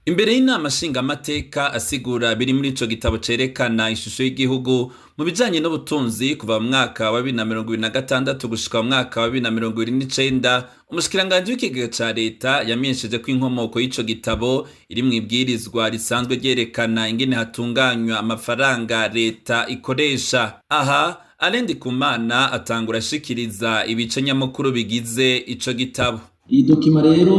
Imbere y'inama nshingamateka asigura biri muri ico gitabo cerekana ishusho y'igihugu mu bijanye n'ubutunzi kuva mu mwaka wa 2026 gushika mu mwaka wa 2029, umushikiranganji w'ikigega ca leta yamenyesheje ko inkomoko y'ico gitabo iri mw'ibwirizwa risanzwe ryerekana ingene hatunganywa amafaranga leta ikoresha. Aha Alain Ndikumana atangura ashikiriza ibice nyamukuru bigize ico gitabo. Iyi document rero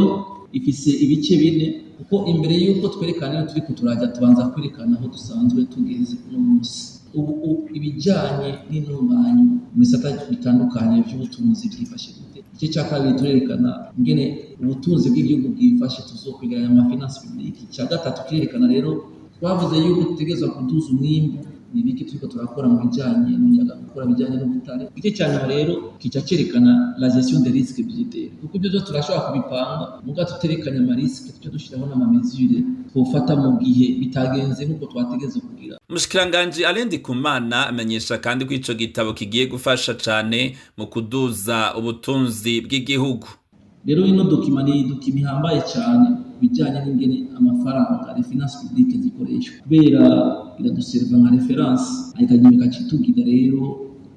ifise ibice bine, kuko imbere y'uko twerekana iyo turiko turaja, tubanza kwerekana aho dusanzwe tugeze uno munsi. Ubu ibijanye n'intunganyo mu bisata bitandukanye vy'ubutunzi vyifashe gute? Igice ca kabiri turerekana ingene ubutunzi bw'igihugu bwifashe, tuzokwegeranya ama finances publiques. Ica gatatu kirerekana rero, twavuze yuko dutegerezwa kuduza umwimbu, ni ibiki turiko turakora mu bijanye n'umuyaga, gukora bijanye n'ubutare. Igice ca nyuma rero kica cerekana la gestion des risques budgétaires, kuko ivyo vyose turashobora kubipanga, muga tuterekanye ama risques, tuce dushiraho n'ama mesures twofata mu gihe bitagenze nk'uko twategerezwa kugira. Umushikiranganji Alain Ndikumana amenyesha kandi ko ico gitabo kigiye gufasha cane mu kuduza ubutunzi bw'igihugu. Rero ino document ni document ihambaye cane bijanye n'ingene amafaranga, les finances publiques, zikoreshwa, kubera iraduserva nka référence, ikagenda ikaca itugida rero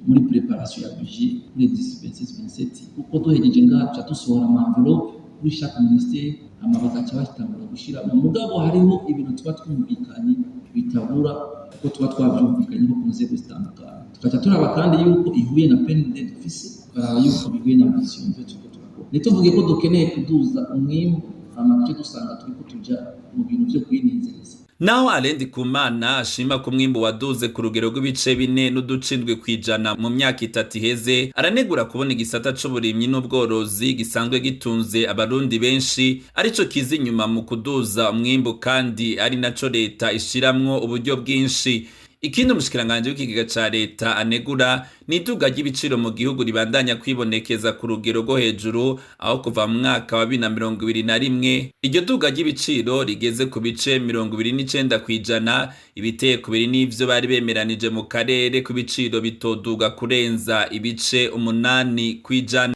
muri préparation ya budget kuri 26 27, kuko duhejeje ngaha tuca dusohora ama enveloppe kuri chaque ministère, hama bagaca batangura gushiramo. Mugabo hariho ibintu tuba twumvikanye bitabura, kuko tuba twavyumvikanye ku nzego zitandukanye. Tugaca turaba kandi yuko ihuye na PND dufise, tukaraba yuko bihuye na vision ivyo turiko turakora. Ntituvuge ko dukeneye kuduza umwimbu, hama tuce dusanga turiko tuja mu bintu vyo kwinezereza. Naho Alain Ndikumana ashima ko umwimbu waduze ku rugero rw'ibice 4,7% mu myaka 3 iheze, aranegura kubona igisata c'uburimyi n'ubworozi gisanzwe gitunze abarundi benshi arico kiza inyuma mu kuduza umwimbu, kandi ari naco leta ishiramwo uburyo bwinshi. Ikindi umushikiranganji w'ikigega ca leta anegura ni iduga ry'ibiciro mu gihugu ribandanya kwibonekeza ku rugero rwo hejuru, aho kuva mu mwaka wa 2021 iryo duga ry'ibiciro rigeze ku bice 29%, ibiteye kubiri n'ivyo bari bemeranije mu karere ku biciro bitoduga kurenza ibice 8%.